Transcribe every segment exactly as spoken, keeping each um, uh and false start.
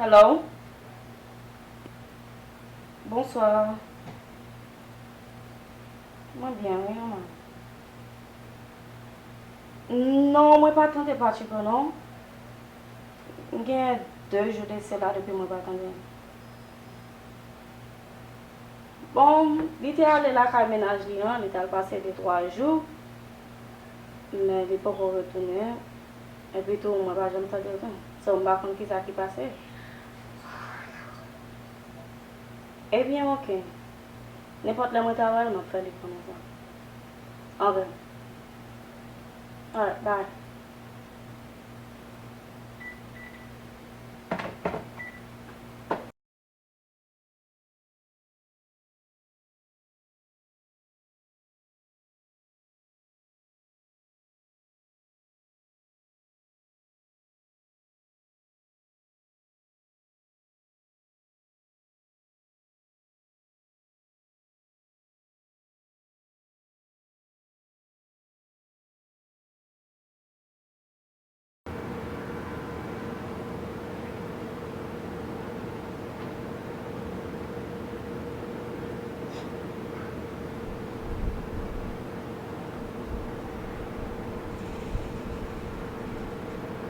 Hello? Bonswa. Mwen byen, wi, manman. Non, mwen pa tande Patiko, non. M gen de jou de sela depi mwen pa tande l. Bon, li te ale lakay mennaj li an, li t al pase de twa jou, men li poko retounen. Epi tou, mwen pa janm tande l tou. So, m pa konn kisa ki pase. Ebyen, oke. Nenpòt lè mwen ta wè l, m ap fè li konnen sa. Anben. Alright, bye.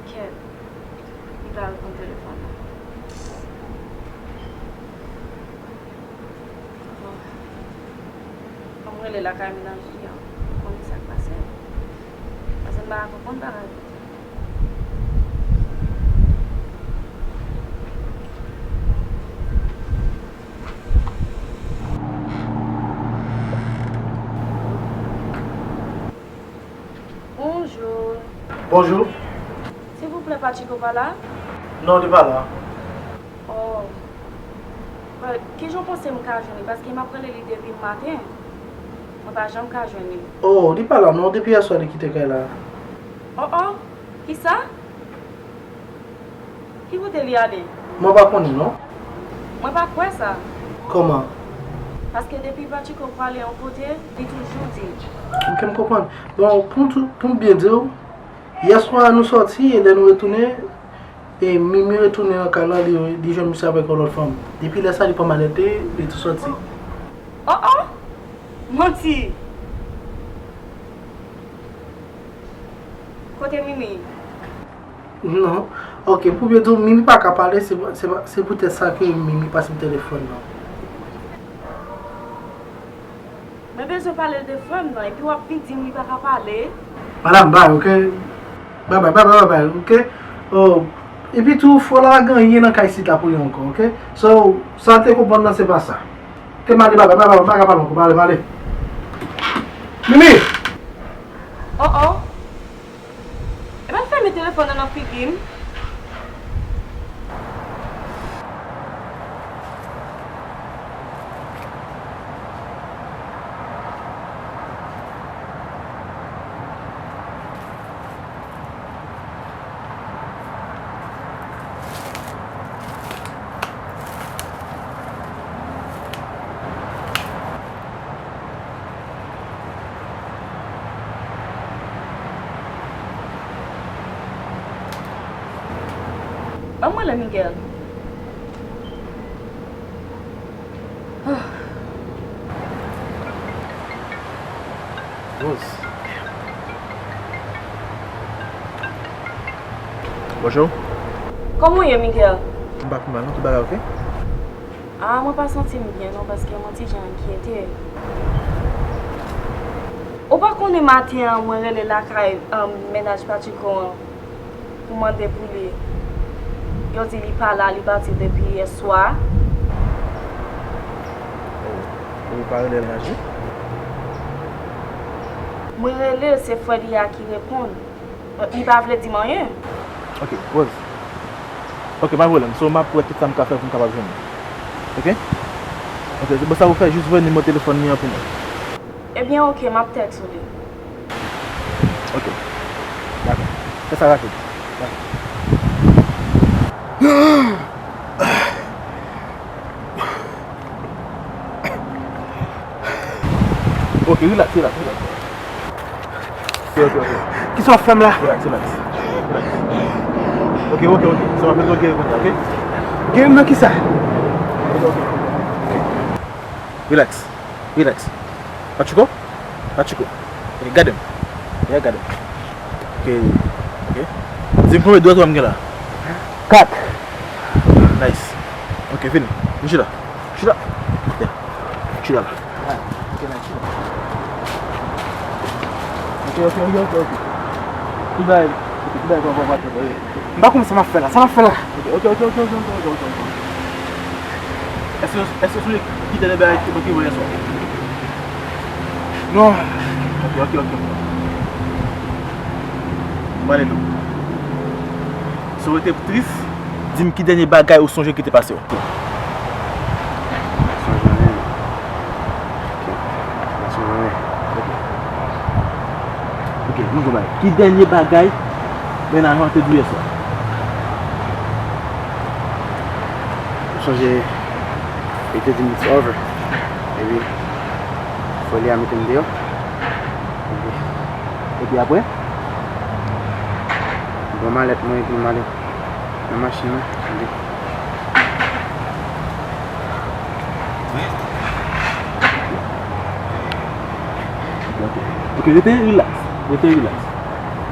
Kèt, li pa reponn telefòn nan. Bon, fò m rele lakay mennaj li an pou konnen sa k pase. Paske m pa ka konprann bagay. Bonjou. Bonjou. Silvouplè, Patiko pa la? Non, li pa la. Oh. Kijan w panse m ka jwenn li? Paske m ap rele li depi maten. Mwen pa janm ka jwenn li. Oh, li pa la non, depi yèswa li kite kay la. Oh, oh. Kisa? Ki kote li ale? Mwen pa konnen non. Mwen pa kwè sa. Kòman? Paske depi Patiko prale yon kote, li toujou di. Ok, m konprann. Bon, pou m tou, pou m byen di w, yèswa nou sòti e lè nou retounen, e Mimi retounen nan kay la, li, li jwenn misye avèk yon lòt fanm. Depi lè sa, li pa malete, li tou sòti. Oh, oh! Manti! Kote Mimi? Non. Ok, pou byen di w, Mimi pa ka pale, se, se, se poutèt sa ke Mimi pase m telefòn nan. Mwen bezwen pale l de frè m nan, epi w ap vin di m li pa ka pale. Madanm, bay, ok? Bay, bay, bay, bay, bay, ok? Oh, epi tou, fò la gen anyen nan kay sit la pou li ankò, ok? So, sa l te konprann nan, se pa sa. Ok, m ale, bay, bay, bay, bay, m pa ka pale ankò, m ale, m ale. Mimi! Oh, oh! Epa l fèmen telefòn nan nan figi m. Ban mwen rele Miguel. Rose. Bonjou. Kòman w ye, Miguel? M pa pi mal non, tout bagay oke? Ah, mwen pa santi m byen non, paske mwen ti jan enkyete. Ou pa konnen maten an, mwen rele lakay, um, mennaj Patiko an pou mande pou li. Yo di li pa la, li pati depi yè swa. Oh, ou pa rele l nan jou? Mwen rele l, se frè li a ki reponn. Li pa vle di m anyen. Ok, Rose. Ok, pa pwoblèm. So, m ap wè tout sa m ka fè pou m kapab jwenn li. Ok? Ok, se bon sa pou fè, jis voye nimewo telefòn li an pou mwen. Ebyen, ok, m ap tèks ou li. Ok. Dakò. Fè sa rapid. Dakò. Ok, relax, relax, relax. Ok, ok, ok. Kisa w ap fè m la? Relax, relax. Relax. Ok, ok, ok. Sa va fè ok, ok, ok. Gen m nan kisa? Relax. Relax. Patchiko? Patchiko. Ok, gade m. Yeah, gade m. Ok. Ok. Di m konbyen dwèt ou wè m gen la? Kat. Nice. Ok, vini. Vin chita. Chita. Yeah. Chita la. Ah, ok, nice. Chita. Ok, ok, ok, ok, ok. Tout bagay, ok, tout bagay, ok, ok, ok, ok. M pa konn sa m ap fè la. Sa m ap fè la? Ok, ok, ok, ok, ok, ok, ok, ok. Èske, èske w sonje ki dènye bagay ki te manke w yè swa? Non. Ok, ok, ok, ok. M pale nou. Si w rete tris, di m ki dènye bagay ou sonje ki te pase w. M pa sonje anyen. Ok. M pa sonje anyen. Ok. Ok, nou konn bagay. Ki dènye bagay mennaj ou an te di w yè swa? M sonje, li te di m it's over. Epi, foli a mete m deyò. Epi, epi apre? Bon, malèt mwen, epi m ale nan machin nan. Epi, Ok, ok, rete relax, rete relax.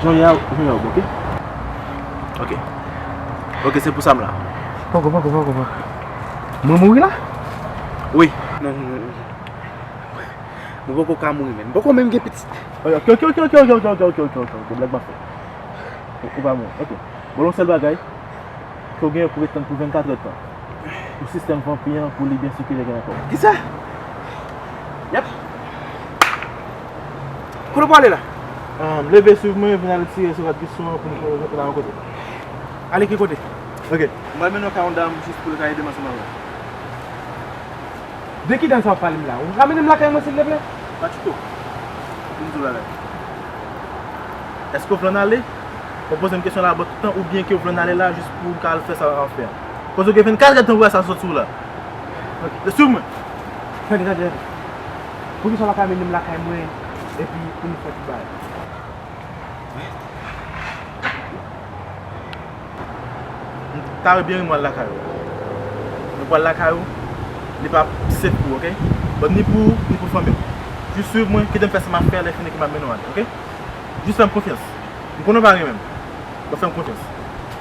Jan w ye a, jan w ye a, ok? Ok. Ok, se pou sa m la. Poko, poko, poko, poko. Mwen mouri la? Wi. Non, non, non, non. Mwen poko ka mouri, men. Mwen poko menm gen pitit. Ok, ok, ok, blag m ap fè. Ou, ou pa mouri, ok. Bon, yon sèl bagay. Ke w genyen pou ret tann pou vennkat èdtan. Pou sistèm vanpi an, pou li byen sikile gen nan kò w. Kisa? Yep. Kote w prale la? Ah, leve, swiv mwen, vin al retire sou rad Gisson an pou nou, pou nou al yon kote. Ale ki kote? Ok. M pral mennen w kay yon dam jis pou l ka ede m ansanm avè w. De ki dam sa w ap pale m la? Ou ka mennen m lakay mwen, silvouplè? Patchiko, pou m di w bagay. Èske w vle ann ale? Ou poze m kesyon la bò tout tan oubyen ke w vle ann ale la jis pou w ka al fè sa w ap fè an? Koz ou gen vennkat èdtan pou wè sa sot sou w la. Ok. Swiv mwen. Tande, tande, tande. Poukisa w pa ka mennen m lakay mwen epi pou nou fè tout bagay? M ta byen renmen w al lakay ou. Nou pral lakay ou, li pa senp pou ou, ok? Bon, ni pou ou, ni pou fanmi w. Jis swiv mwen, kite m fè sa m ap fè, lè fini ke m ap mennen w ale, ok? Jis fè m konfyans. M konnen w pa renmen m. Bon, fè m konfyans.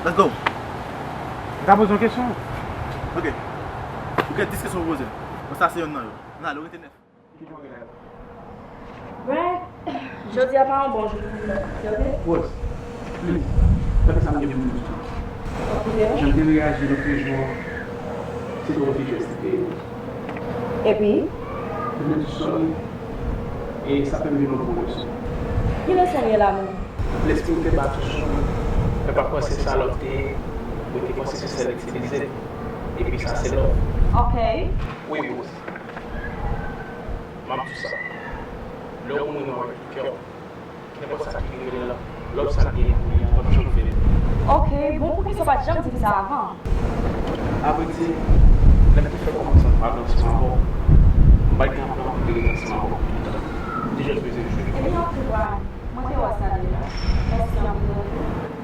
Let's go. M ka poze yon kesyon? Ok. Ou gen dis kesyon pou poze m. Bon, sa se yonn nan yo. N ale, ou rete nèf. Brad, jodi a pa yon bon jou pou li, ok? Rose, please, tande sa m gen pou m di w. Jan w te reyaji lòt jou an, se te yon ti jès li te ye. Epi? Mwen te sòl, e sa fè m vin yon gwo leson. Ki leson l ye la menm? Lespri w te ba tou sou mwen, men pa panse sa lòt te ye, mwen te panse se sèl itilize l. Epi sa se love. Ok. Wi, Rose. M ap di w sa. Lè yon moun renmen w avèk tout kè w, nenpòt sa ki rive l lan, love sa l genyen pou li an p ap janm fè l. Ok, bon, poukisa w pa t janm di m sa avan? Avrèdi, lè m te fè kòmansman ansanm avè w, m pa t gen anpil anvi de ret ansanm avè w pou toutan. M te jis bezwen jwe. Ebyen, ok, Brian, mwen te wè sa deja. Mèsi anpil, ok?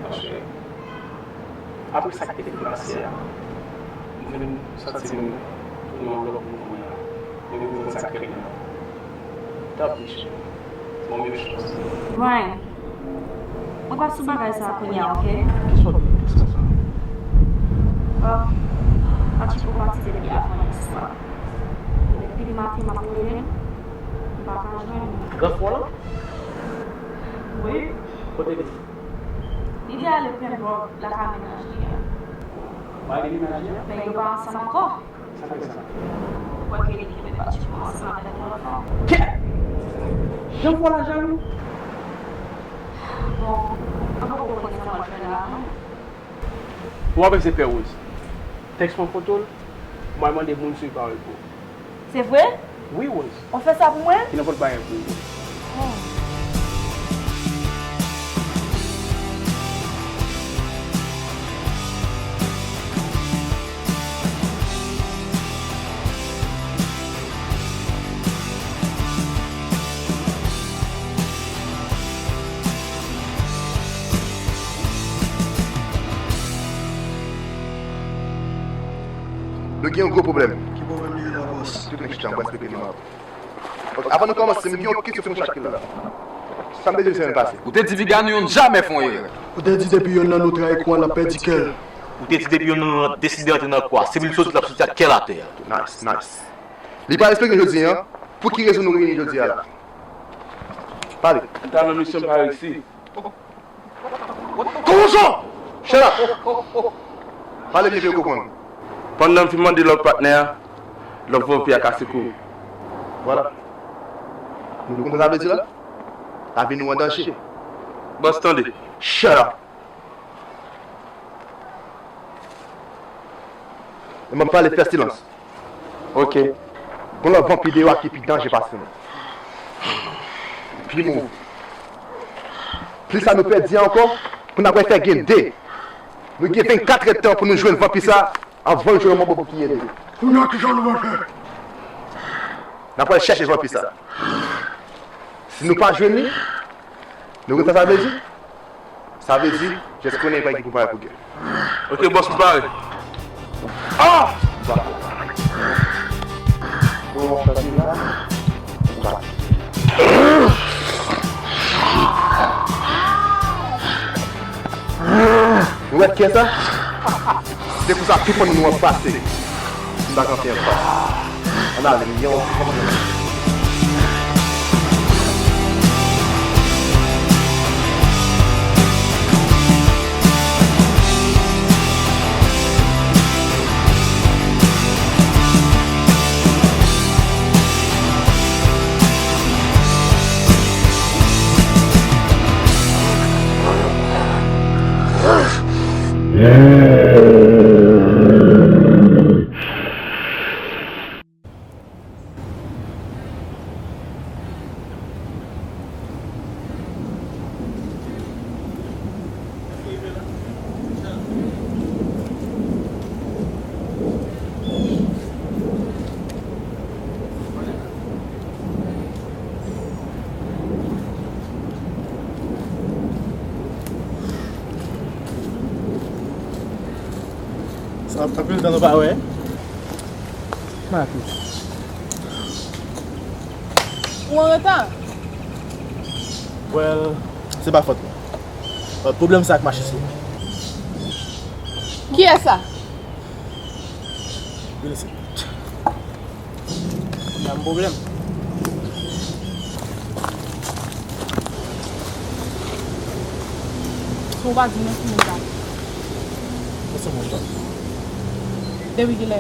Paske, apre sa ki te fin pase a, m vin santi m tounen yon lòt moun kounye a. Mwen menm, mwen sa k fè m nan. Tanpri, cheri. Bon, menm chans. Brian, mwen pa sou bagay sa a kounye a, ok? Kisa w vle di sa? Bon, Patchiko pati depi avan yèswa. Depi maten m ap rele l, m pa ka jwenn li. Granfrè w lan? Wi. Kote li? Li te ale plenn dwòg lakay mennaj li an. Mari mennaj li an? Men yo pa ansanm ankò. Sa fè sa? Ou kwè ke li kenbe Patchiko ansanm avèk yon lòt fanm? Kè! Jan w la jalou? Bon, mwen poko konnen sa m pral fè la, non. Ou ap vin se pè Rose. Tèks mwen foto l, mwen mande moun sou pawòl pou ou. Se vre? Wi, Rose. W ap fè sa pou mwen? Ki nenpòt bagay pou ou. Oh. Nou gen yon gwo pwoblèm. Ki pwoblèm li ye la, bòs? Tout nèg chita, m pral esplike nou. Ok, avan nou kòmanse, m gen yon kesyon pou nou chak ki la. Sa m bezwen se yon pase. Ou te di piga nou yonn jamè fè yon erè. Ou te di depi yonn nan nou trayi kou a, l ap pèdi kè l. Ou te di depi yonn nan nou deside antre nan kou a, se pou li soti, l ap soti ak kè l atè a. Nice, nice. Li pral esplike jodi a, pou ki rezon nou reyini jodi a la. Pale. Talon misyon pa reyisi. Kòmanse! Shut up! Pale byen pou yo konprann. Pandan m fin mande lòt patnè a, lòt vanpi a kase kou. Vwala. Nou konprann sa vle di la? Lavi nou an danje. Bòs, tande. Shut up! E m ap pale, fè silans. Ok. Gon lòt vanpi deyò a ki pi danje pase nou. Pi move. Plis sa nou pèdi ankò, pou n ap wè fè gen de. Nou gen vennkat èdtan pou nou jwenn vanpi sa, avan l jwe yon manbo pou kiye de. Kounye a, ki jan nou va fè? N ap al chèche vanpi sa. Si nou pa jwenn li, nou konn sa sa vle di? Sa vle di, jès konnen pa gen pou pare pou gè. Ok, bòs, m pare. Ah! Ou wè kè sa? Se konsa tout fanmi nou an pase. M pa kanpe anfas. Ann ale, m gen yon ti pwoblèm. Sa ap anpil tan nou pa wè. Makout. Ou an reta? Well, se pa fòt mwen. Euh, pwoblèm sa ak machin sou. Kiyès sa? Vin isit. Kounye a m pwoblèm. Si w pa di m non, ki moun sa? Mwen se moun sa. Depi kilè?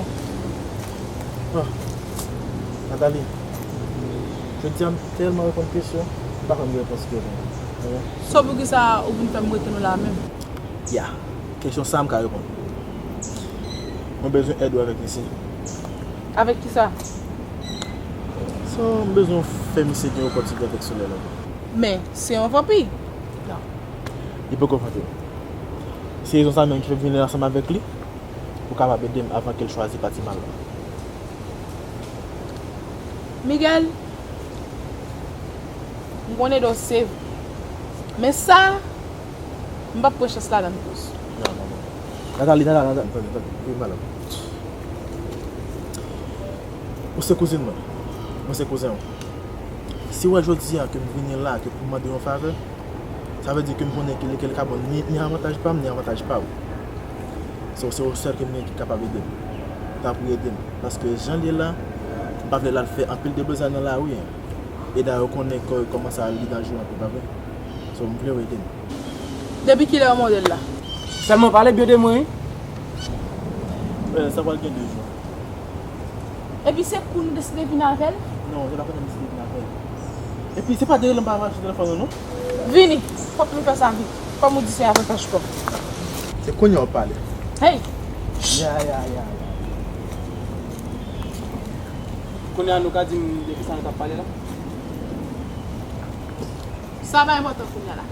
Ah, Nathalie, jodi a m tèlman reponn kesyon, m pa konn repons ki reponn. Sa poukisa ou vin fè m rete nou la menm? Ya, kesyon sa a m ka reponn. Mwen bezwen èd ou avèk misye. Avèk kisa? So, m bezwen w fè misye gen opòtinite avèk Solèy la. Men, se yon vanpi. Non. Li poko vanpi. Se rezon sa menm ki fè m vin ansanm avèk li, pou kapab ede m avan ke l chwazi pati mal la. Miguel, m konnen dosye. Men sa, m p ap pran chans ladan l plis. Non, non, non. Nathalie, Nathalie, Nathalie, tande, tande, tande, madanm. Ou se kouzin mwen. Mwen se kouzen w. Si w wè jodi a ke m vini la, ke pou m mande yon favè, sa vle di ke m konnen ke lekel ka bon, ni, ni avantaj pa m, ni avantaj pa w. So, se ou sèl ke m gen ki kapab ede m. Ta pou ede m. Paske jan l ye la, m pa vle l al fè anpil deblozay nan lari, en. E dayè, ou konnen kò-, kòman sa li danjere anpil, pa vre? So, m vle w ede m. Depi kilè w mande l la? Sèlman pale byen de mwen, wi. Euh, sa pral gen de jou. Epi se kou nou deside vin avè l? Non, se pa kou nou deside vin avè l. Epi se pa de rele m pa mache telefòn ou non. Vini, fòk nou fè sa vit. Kòm ou di se avantaj pa w. Se kounye a w ap pale. Hey! Ya, ya, ya, ya. Kounye a nou ka di m de kisa nou t ap pale la? Sa pa enpòtan kounye a la.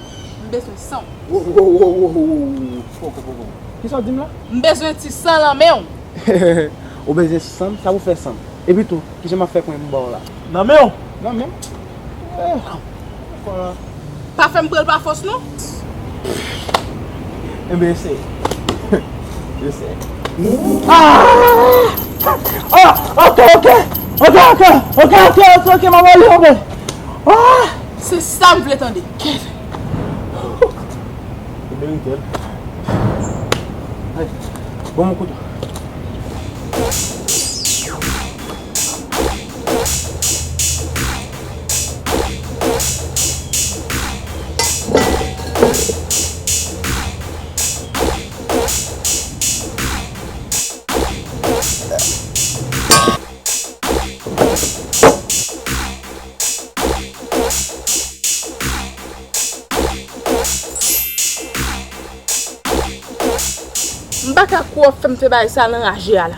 M bezwen san w. Wo, wo, wo, wo, wo, wo. Poko, poko. Kisa w di m la? M bezwen ti san nan men w. Ou bezwen san m? Sa pou fè san m? Epi tou, kijan m ap fè konn m ba w la? Nan men w? Nan men m? Eh, dakò la. Pa fè m pran l pa fòs non. Enben, eseye. Eseye. Ah! Ah, ok, ok. Ok, ok. Ok, ok, ok, ok, m ap ale, ok. Ah! Se sa m vle tande. Kèt. Ou merite l. Ay, bon, mon kouto. M pa ka kwè w ap fè m fè bagay sa nan raje a la.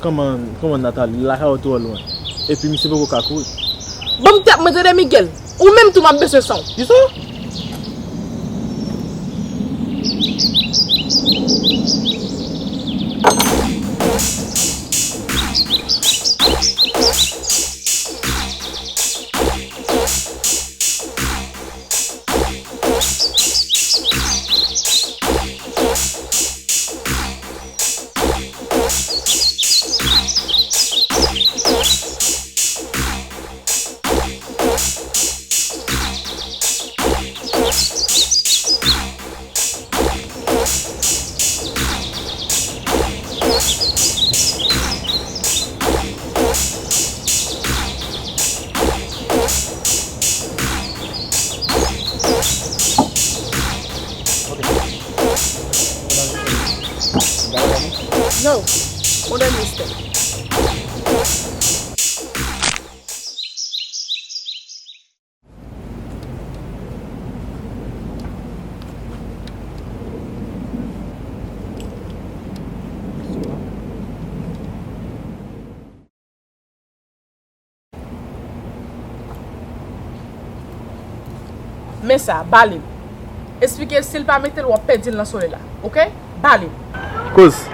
Kòman, kòman Nathalie, lakay ou twò lwen. Epi misye poko ka kouri. Ban m tèt mwen tande Miguel. Ou menm tou m ap bezwen san w. Kisa? No. Hold on, mister. Men sa, ba li l. Esplike l si l pa mete l, w ap pèdi l nan solèy la. Oke? Ba li l. Kouz.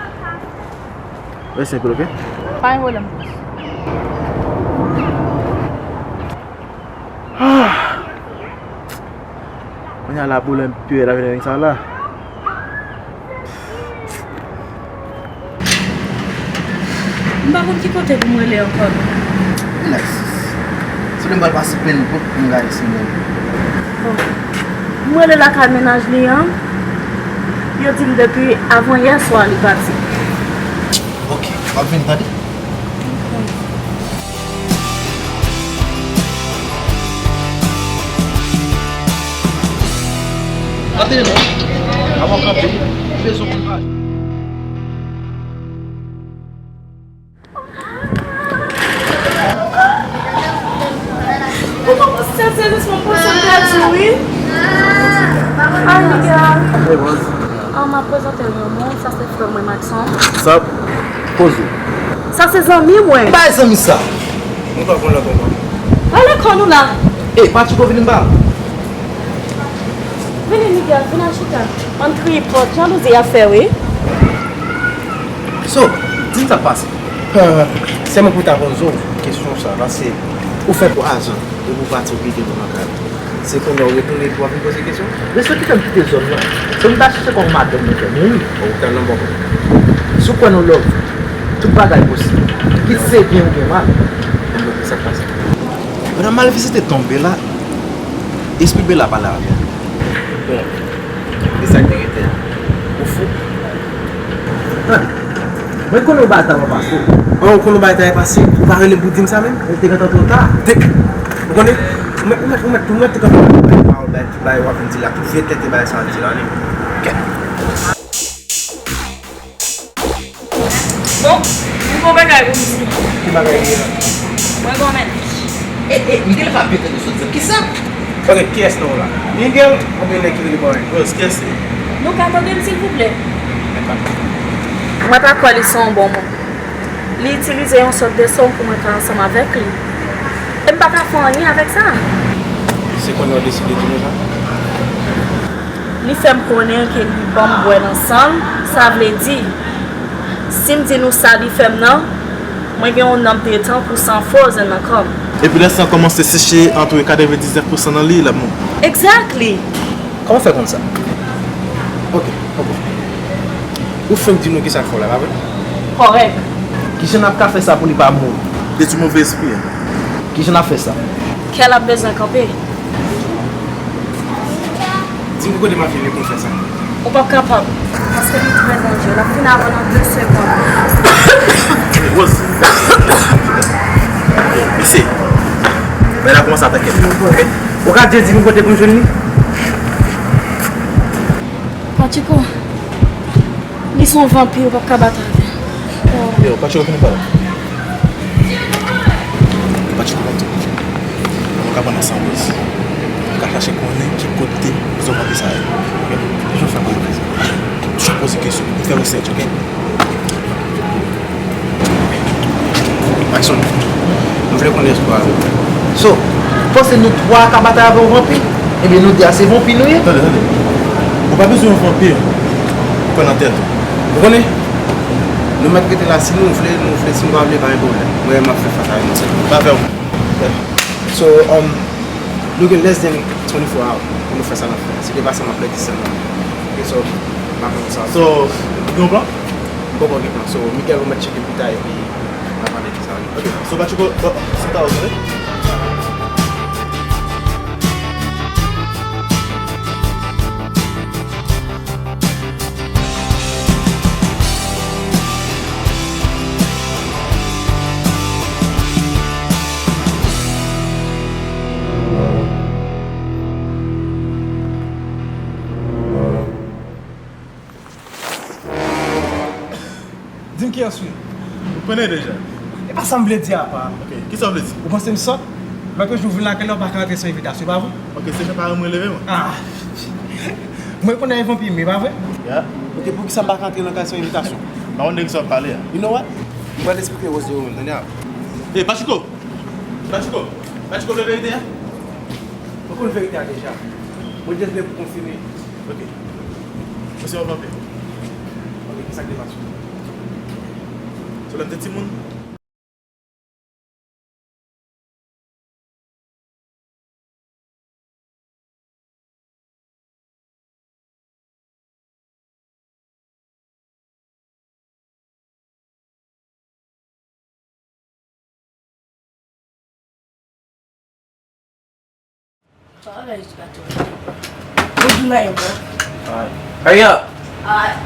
Rete senk minit, oke? Pa gen pwoblèm, kouz. Ah! Kounye a la boule m pye la vin sa la. M pa konn ki kote pou m rele ankò non. Relax. Se lè m pral pase penn pou m gade si m rele. Bon. M rele lakay mennaj li an. Yo di m depi avan yè swa li pati. Ok, m ap vin tande. Tande non. Avan w kanpe, m bezwen konn pale. Ou pa panse se sezisman panse m pèdi w, wi? Ay, Miguel. Hey, boss. An, m ap prezante w yon moun, sa se frè mwen, Maxon. Sa, poze w. Sa se zanmi mwen. Bay zanmi sa. Nou pa konn lòt ankò. Pale kò nou la. Ey, pati ko vini m ba. Vini, Miguel, vin al chita. Ann tripòt, jalouzi ap fè, wi. So, di m sa k pase. Ah, sèlman pou ta poze w kesyon sa, paske ou fè twa zan depi w pati, ou kite nou nan kay. Se kounye a w retounen epi w ap vin poze kesyon? Respekte m kite zòn nan. Se m ta chèche kòm madanm mwen fè m wi. Ou tèlman bon. Si w kwè nan love, tout bagay posib. Kit se byen oubyen mal. Sa k pase? Madanm Malvisite tonbe la. Espri Bela pale avè l. Bon, e sa k te rete a? Ou fou? Tande, mwen konnen w bay tan an pase. An, ou konnen w bay tan an pase? Ou pa rele m pou di m sa menm? Ou te gentan twò ta. Te, ou konnen, ou mèt, ou mèt, ou mèt, ou mèt te gentan bay pawòl, bay tout bagay w ap vin di la, tout vye tenten bagay sa w ap di la, wi. Kèt. Bon, m gon bagay pou m di. Ki bagay li ye la? Mwen gon mennaj. E, e, Miguel pa byen tande sa w di. Kisa? Ok, kiyès nan w la? Miguel oubyen nèg ki rele Boring? Rose, kiyès li? Nou ka tande m, silvouplè? Mwen pa kwè li se yon bon moun. Li itilize yon sòt de sòm pou mwen ka ansanm avèk li. E m pa ka fè anyen avèk sa. Se kounye a w deside di nou sa? Li fè m konnen ke li ban m bwè nan san l, sa vle di, si m di nou sa li fè m nan, mwen gen yon nanm de tan pou san frozen nan kò m. Epi lè san kòmanse seche antre katrevendiznèf pousan nan li, l ap mouri. Exactly! Kòman w fè konn sa? Ok, ok. Ou fenk di nou kisa k fè w la, pa vre? Kòrèk. Kijan n ap ka fè sa pou li pa mouri? Detwi move espri a. Kijan n ap fè sa? Kè l ap bezwen kanpe. Di m ki kote m ap jwenn li pou m fè sa. Ou p ap kapab. Paske li trè danjere. L ap fin avan nan de segonn. Rose. Mesye. Men la kòmanse atake m. Ok? Ou ka just di m kote pou m jwenn li? Patiko. Li se yon vanpi, ou p ap ka batay avè l. Yo, Patiko, fini pale. Patiko, pa tou. Nou ka pran ansanm, Rose. Nou ka chache konnen ki kote zanmi sa yo. Ok? Toujou fè konfyans. Toujou poze kesyon. Nou fè resèch, ok? Maxon, nou vle konnen espwa a. So, ou panse nou twa ka batay avè yon vanpi? Ebyen, nou di a se vanpi nou ye. Tande, tande. Ou pa bezwen yon vanpi pou pran nan tèt ou. Ou konnen? Nou mèt rete la, si nou vle, nou vle, si nou pa vle, pa gen pwoblèm. Mwen, m ap fè fas avè nou sèl. Pa fè w. So, um, nou gen less than twenty-four hours pou nou fè sa n ap fè. Si te pa sa, m ap pèdi sèlman. Ok, so, m ap fè sa. So, ou gen yon plan? M poko gen plan. So, Miguel, ou mèt tcheke pita epi n a pale de sa, wi. Ok, so, Patiko, oh, sa ta, ou tande? Di m kiyès ou ye. Ou konnen deja. E pa sa m vle di apa. Ok, kisa w vle di? Ou panse m sòt? Lòt jou w vin lakay la, ou pa ka rantre san envitasyon, pa vre? Ok, se jan pa renmen leve mwen. Ah. Mwen konnen e vanpi m ye, pa vre? Ya. Ok, poukisa m pa ka rantre nan kay san envitasyon? M pa konn de kisa w ap pale a. You know what? M pral esplike Rose de ou menm, tande a. Ey, Patiko! Patiko! Patiko vle verite a? Mwen konn verite a deja. Mwen just vle pou konfime. Ok. Ou se yon vanpi. Ok, kisa k te pase? Sou lè m te timoun? Bonjou, Naïm. Alright. Hurry up. Alright.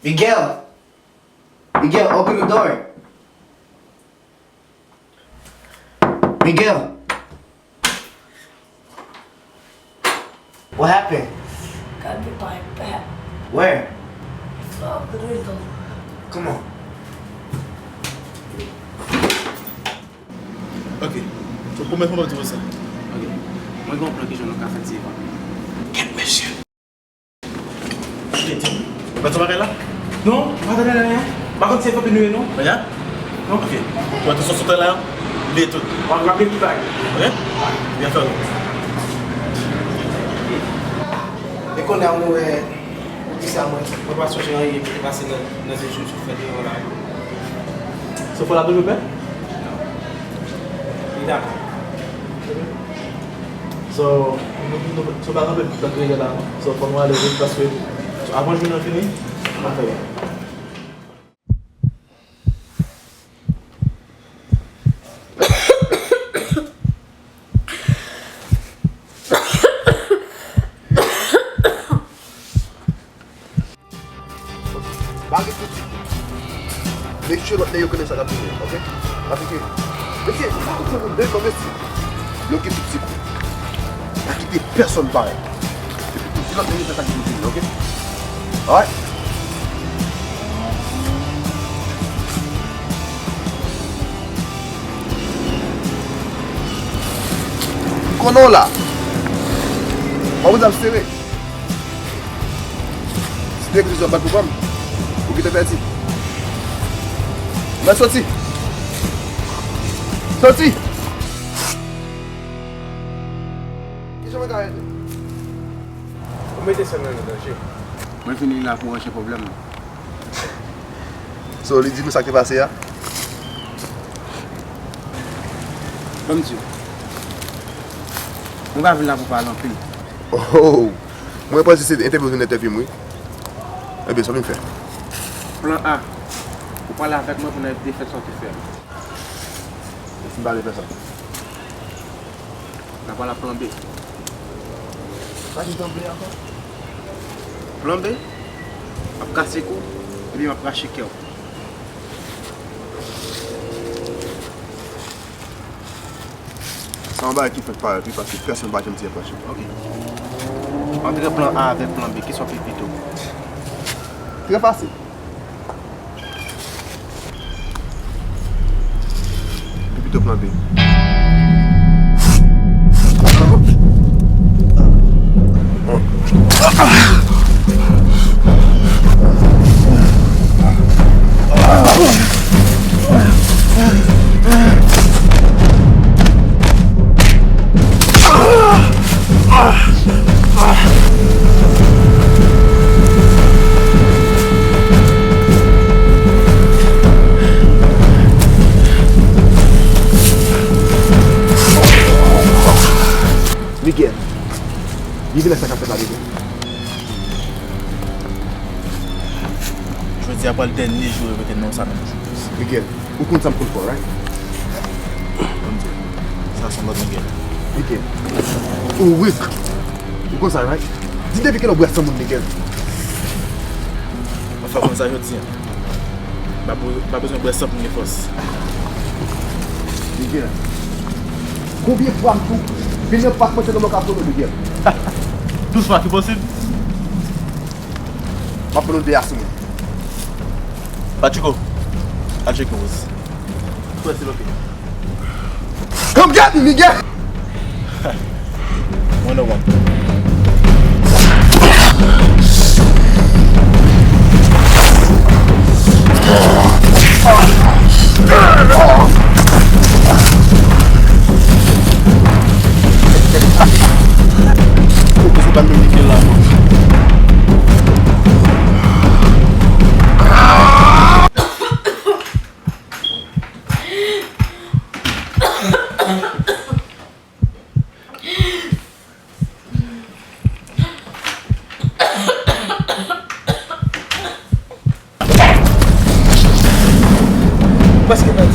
Miguel! Miguel, open the door! Miguel! What happened? Got bit by a bat. Where? It's up the window. Come on. Ok. So, premye fwa m ap di w sa. Ok. Mwen gen yon plan kijan nou ka fè ti epa. Kèt mesye. Ou tande bagay la? Non, m pa tande anyen. M pa konn si se fanmi nou ye non. Mwen ya? Non. Ok. Ou wè tout sa sou tè la yo? Bliye tout. W ap raple tout bagay. Ok? Byen fè w. E kounye a mwen wè, ou di sa mwen, mwen pa sonje anyen ki te pase nan, nan de jou sou fè deyò la. So, fò la toujou pè? Non. Li dakò. So, nou, nou, nou pa kanpe nan kriye la, non? So, fò nou ale vit, paske avan jounen an fini, nou pa fè byen. Ba li tout sekou. Make sure lòt nèg yo konnen sa k ap vini, ok? Paske, mesye, sa tout se moun de kò, mesye. Bloke tout sekou. Pa kite pèsonn parèt. Epi tou, di lòt nèg yo fè sa ki pou vini, ok? Alright? M konnen w la. Mwen ap sere. Si direktris yo ap bat pou ban m, ou gentan pèdi. Mwen soti. Soti! Kijan mwen ka ede? Mete sè m nan nan danje. Mwen vini la pou ranje pwoblèm nan. So, li di nou sa k te pase a? Ban m di w. Mwen pa vin la pou pale anpil. Oh! Mwen panse se entèvyou w vin entèvyou m, wi. Ebyen, sa w vin fè? Plan A. Ou pale avèk mwen pou n al defèt sa w te fè a. E si m pa vle fè sa? N a pral ap plan B. Sa ki plan B ankò? Plan B, m ap kase kou, epi m ap rache kè w. Se yon bagay ki fèk parèt, wi, paske pèsonn pa janm di enposib. Ok. Antre plan A avèk plan B, kisa w pi pito? Trè fasil. Li pito plan B. Miguel, li vin ak sa k ap fèt la, Miguel. Jodi a pral dènye jou yo mete non sa nan bouch ou. Miguel, ou konn sa m konn fè w, right? Bondye, sa se yon lòt Miguel. Miguel, ou weak. Ou konn sa, right? Di depi kilè w bwè san moun, Miguel? Mwen fè w konn sa jodi a. M pa pou, m pa bezwen bwè san pou m gen fòs. Miguel, konbyen fwa m tou vin nan pa k manje nan mòkasono, Miguel? Douz fwa, se posib? M ap pran de a sou mwen. Patchiko, al tcheke Rose. Presi loke. Come get me, Miguel! One on one. Ou se pa menm ki la. Prèske pèdi.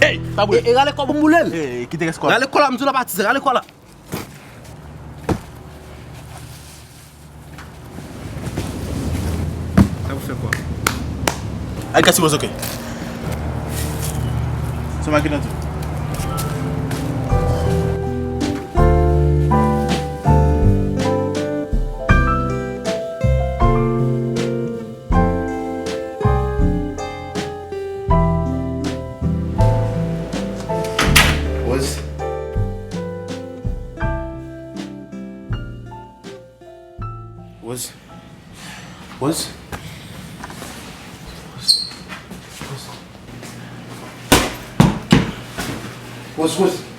Ey, pa bwè. E, e rale kò m boule l. Ey, kite rès kò. Rale kò la, m di w la pa tizè, rale kò la. Sa pou fè kwa? I got you, was okay. So, my good. Rose. Rose. Rose. Rose, Rose.